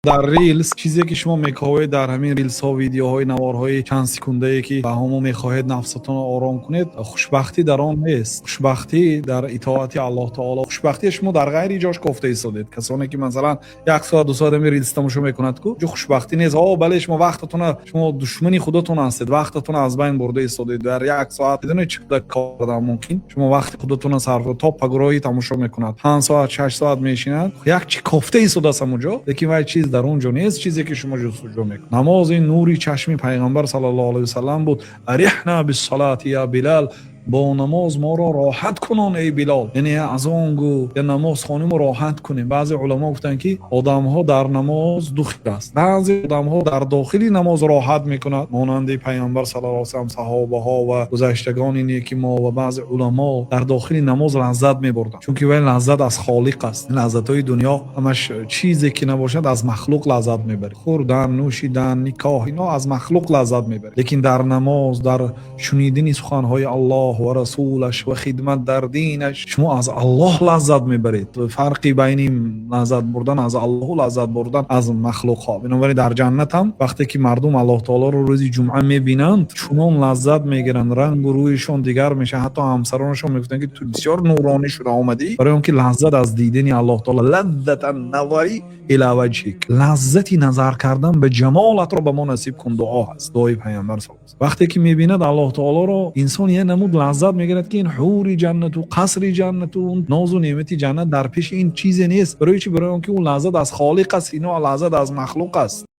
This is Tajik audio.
Дар рилс чизе ки шумо мекобед, дар ҳамин рилсҳо, видеоҳои наворҳои чанд секундае, ки ба ҳамо мехоҳед нафсатонро ором кунед, хушбахтӣ дар он нест. Хушбахтӣ дар итоати Аллоҳ таоло. Хушбахтии шумо дар ғайри ҷош кофта истодед. Касоне ки, масалан, як соат, 2 соат ҳамин рилс тамошо мекунад ку, ҷо хушбахтӣ нест. О бале, шумо вақтатона, шумо душмани худатон ҳастед, вақтатона аз байн бурда истодед. Дар як соат медонед чӣ қадар кор кардан мумкин? Шумо вақти худатона сарф то пагроҳӣ тамошо мекунад, 5 соат, 6 соат мешинад, як чи кофта истодааст ҳамон ҷо, лекин вай чиз дар он ҷо нест, чизе ки шумо ҷустуҷӯ мекунед. Намоз ин нури чашми Пайғамбар саллаллоҳу алайҳи васаллам буд. أرحنا بالصلاة يا بلال. Бо намоз моро роҳат кунон, эй Билол. Яъне аз он гӯ, я намоз хониму роҳат кунем. Баъзе уламо гуфтанд, ки одамҳо дар намоз ду хел аст. Баъзе одамҳо дар дохили намоз роҳат мекунад, монанди Пайғамбар саллаллоҳу алайҳи васаллам, саҳобаҳо ва гузаштагони неки мо, ва баъзе уламо дар дохили намоз лаззат мебурданд, чунки вай лаззат аз Холиқ аст. Лаззатҳои дунё ҳамаш чизе ки набошад, аз махлуқ лаззат мебаред: хӯрдан, нӯшидан, никоҳ, ино аз махлуқ лаззат мебаред. Лекин дар намоз, дар шунидани суханҳои Аллоҳ ва расулаш ва хидмат дар динаш, шумо аз Аллоҳ лаззат мебаред. Фарқи байни лаззат бурдан аз Аллоҳу лаззат бурдан аз махлуқҳо. Бинобар ин дар ҷаннат ҳам вақте ки мардум Аллоҳ таолоро рӯзи ҷумъа мебинанд, чунон лаззат мегиранд, рангу рӯйшон дигар мешавад. Ҳатто ҳамсаронашон мегуфтанд, ки ту бисёр нуронӣ шуда омадӣ, барои он ки лаззат аз дидани Аллоҳ таоло. لذة النظر إلى وجهك, лаззати назар кардан ба ҷамолатро ба мо насиб кун, дуо ҳаст, дуои Пайғамбар сал. Вақте ки мебинад Аллоҳ таолоро, инсон як намуд лаззат мегирад, ки ин ҳури ҷаннату қасри ҷаннату нозу неъмати ҷаннат дар пеши ин чизе нест. Барои чи? Барои он ки ӯ лаззат аз Холиқ аст, ино лаззат аз махлуқ аст.